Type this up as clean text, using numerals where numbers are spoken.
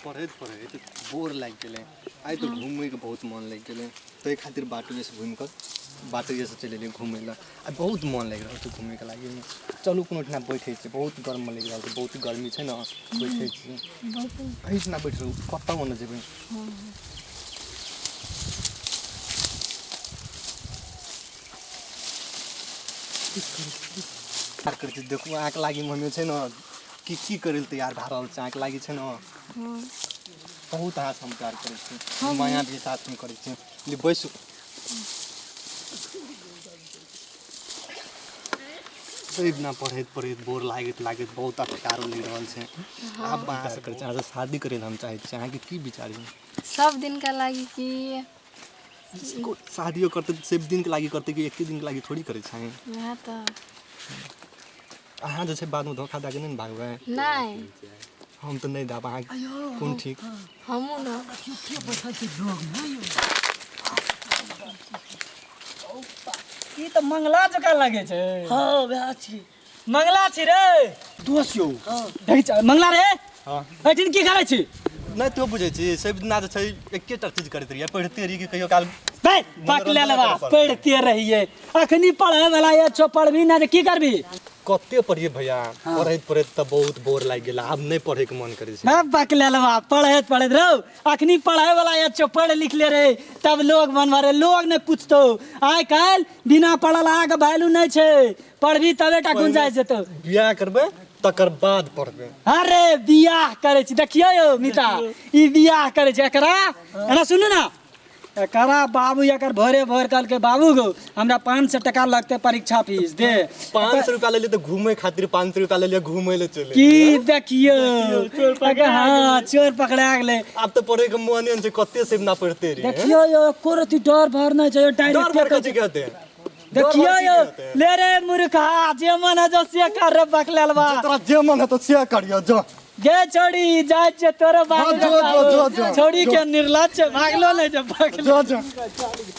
पढ़ैत पढ़ैत बोर लागि गेलै। आइ तऽ घूमैके बहुत मन लागि गेलै, ताहि खातिर बाटोएसँ घुमि कऽ बाटोएसँ चलि एलियै घूमै लए। आ बहुत मन लागि रहल छै घूमैके लागि। चलू कोनो ठिना बैठै छी, बहुत गर्म लागि रहल छै, बहुत गर्मी छै ने। बैठै छी एहिठिना, बैठ रहू, कतहु नहि जेबै। करै छी देखू, अहाँके लागि मम्मी छै ने की की करै लए तैयार भए रहल छै। अहाँके लागि छै ने बहुत अहाँसँ हम प्यार करै छी, माया भी साथमे करै छी। ले बैसू। दिना पढ़ैत पढ़ैत बोर लागैत लागैत बहुत अफकारो लागि रहल छै। आब अहाँसँ करै छी, अहाँसँ शादी करै लए हम चाहै छी। अहाँके की विचार यऽ? सब दिनका लागि कि शादियो करतै तऽ सिर्फ दिनके लागि करतै कि एके दिनके लागि थोड़ी करै छै? वएह तऽ। अहाँ जे छै बादमे धोखा दए कऽ नहि ने भागबै? नहि। हम तऽ नहि देब अहाँके, कोन ठीक। हमहूँ ने। ई तऽ मंगला जकाँ लागै छै। हँ, वएह छी। मंगला छी रे। दोस यौ। देखै छी मंगला रे। हँ। एहिठिन की करै छी? नहि, तो बुझै छी सब दिना जे छै एकेटा चीज करैत रहियै, पढ़िते रहियै कि कहियो काल बे पकले लेबा। पढ़ते रहियै, अखनी पढ़े वाला ये छो, पढ़बी ना तऽ की करबी? कते पढ़ियै भैया? पढ़ैत पढ़ैत तऽ बहुत बोर लागि गेल, आब नहि पढ़ैके मन करै छै। ना पकले लेबा, पढ़ैत पढ़ैत रहो। अखनी पढ़े वाला ये छो, पढ़ लिख ले रे तब लोग बनवा रे, लोग नहि पूछतो। आइ काल्हि बिना पढ़ल अहाँके वैल्यू नहि छै, पढ़बी तबे टा गुंजाइश जेतौ। बियाह करबै तकर बाद पढ़बै। अरे बियाह करै छी, देखियौ यौ मिता, ई बियाह करै छै। एकरा एना सुनू ने, एकरा बाबू एकर भोरे भोर कहलकै, बाबू गो, हमरा 500 टका लगतै परीक्षा फीस दे। 500 रुपया लेलियै तऽ घूमै खातिर 500 रुपया लेलियै, घूमै लए चलि की देखियौ, हँ, चोर पकड़ा गेलै। आब तऽ पढ़ैके मोने नहि छै, कते से ना पढ़ते रहियै। देखियौ यौ, एको रति डर भर नहि छै। डर डायरेक्ट भर कथी कहते? देखियौ यौ, ले रे मूर्खा, जे मन है जो से कर रे बकलेलवा। तोरा जे मन हेतौ से करियो, जो। गे छोड़ी, जाइ छियै तोरो बाप। जो, जो, जो, जो। छोड़ी के निर्लज छै, भागलो नहि छै बकले। जो जो।